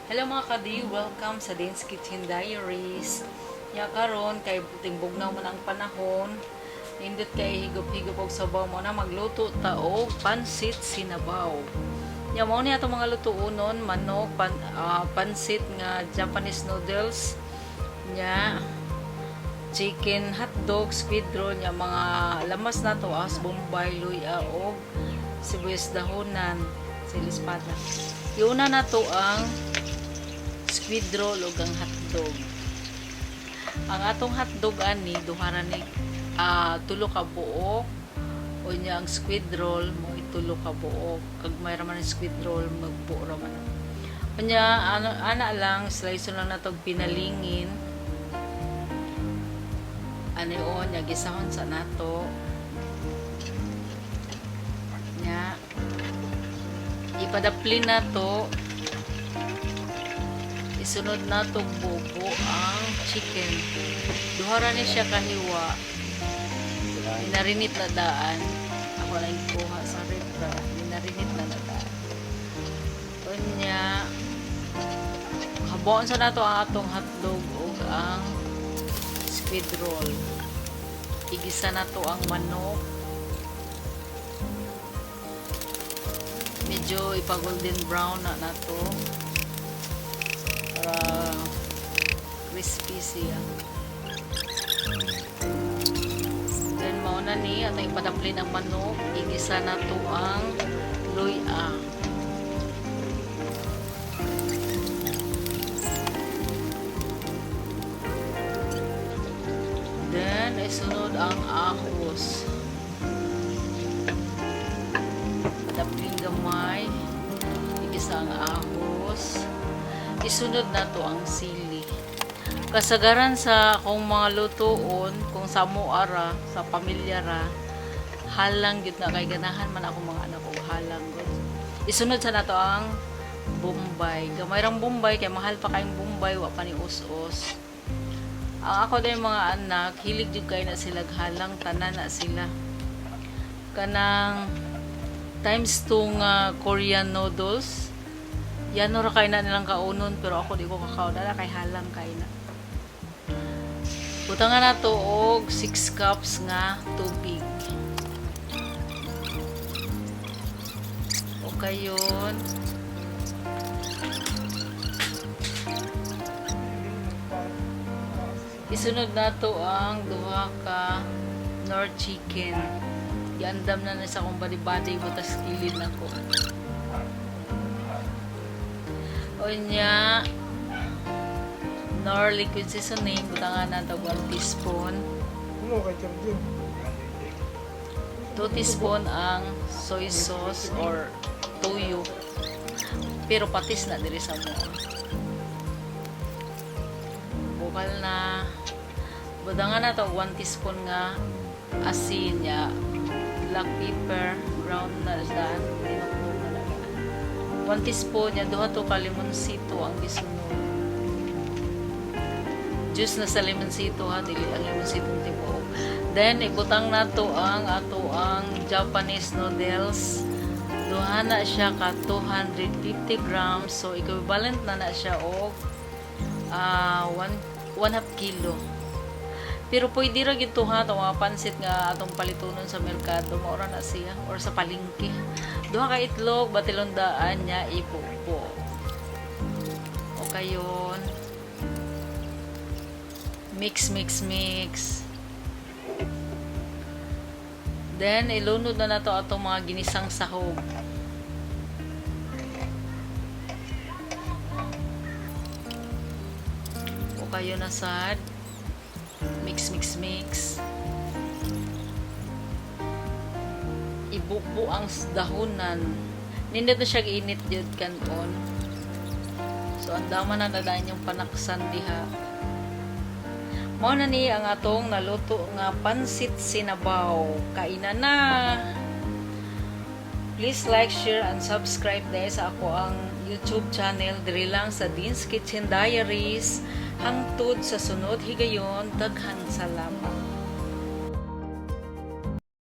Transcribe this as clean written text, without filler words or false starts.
Hello, mga kadi, welcome sa Dean's Kitchen Diaries. Ya karon kay tingbugnaw man ang panahon. Nindot kay higop-higop og sabaw mo na magluto ta og pansit sinabaw. Ya mao ni atong mga lutuonon: manok, pansit nga Japanese noodles, nya chicken hotdog, squid roll, nya mga lamas na to as bombay, luya og sibuyas dahonan, sili espada. Iuna na to ang squid roll ug ang hotdog. Ang atong hotdog ani duha ra ni tulo ka buok, o nya ang squid roll mo tulo ka buok. Kag may ra man ang squid roll, magbuo ra man. Unya ano, ana lang, slice lang nato pinalingin. Ano yun, nya gisahon sa nato. Nya ipadaplin nato, isunod nato bubo ang chicken. Duha ra ni siya kahiwa. Minarinate na daan. Ako lang kuha sa ref ra. Minarinate na daan. Unya habuon sa nato ang atong hotdog ug ang squid roll. Igisa nato ang manok. Medyo ipa golden brown na nato para crispy siya. Then mao na ni atong ipadaplin ang manok, igisa nato ang luya. Then isunod ang ahos. Padaplin gamay, igisa ang ahos. Isunod nato ang sili. Kasagaran sa akong mga lutuon, kung sa ara, sa pamilya ra, halang gyud na kay ganahan man ako mga anak og halang gud. Isunod sa nato ang Bombay. Gamay rang Bombay kay mahal pa kayong Bombay, wa pa ni us-us. Ang ako din mga anak, hilig jud kay na sila halang, tanan na sila. Kanang times 2 nga Korean noodles. Yan ra kay na nilang kaunon, pero ako di ko kakaon na kay halang kay na. Butangan na to og 6 cups nga tubig. Okay yun. Isunod na to ang duha ka Knorr chicken. Iandam na na sa akong body-body butas kilid na ko. Unya, Knorr liquid seasoning, butangan na to 1 teaspoon. Ano kay charger? 2 teaspoon ang soy sauce or toyo. Pero patis na diri sa mo. Bukal na. Butangan na to 1 teaspoon nga asin ya, black pepper, ground na daan, tinuktok na lang. 1 teaspoon ya, duha to ka limonsito ang gisunod. Juice na sa limonsito ha, dili ang limonsito tibuok. Then ibutang nato ang ato ang Japanese noodles. Duha na siya ka 250 grams, so equivalent na na siya og 1 1/2 kilo. Pero pwede ra gyud to ha, itong mga pansit nga atong palitunon sa merkado, mao ra na siya or sa palengke. Duha ka itlog, batilon daan niya ipupo. Okay yun. Mix, mix, mix. Then, ilunod na nato atong mga ginisang sahog. Okay yun na sad. Mix, mix, mix. Ibubo ang dahonan. Nindot na siya init jud kanon. So, ang dama na nadaan yung panaksan diha. Mao na ni ang atong naluto nga pansit sinabaw. Kainan na! Please like, share, and subscribe dahil sa ako ang YouTube channel diri lang sa Dean's Kitchen Diaries. Hangtod sa sunod higayon, daghan salamat.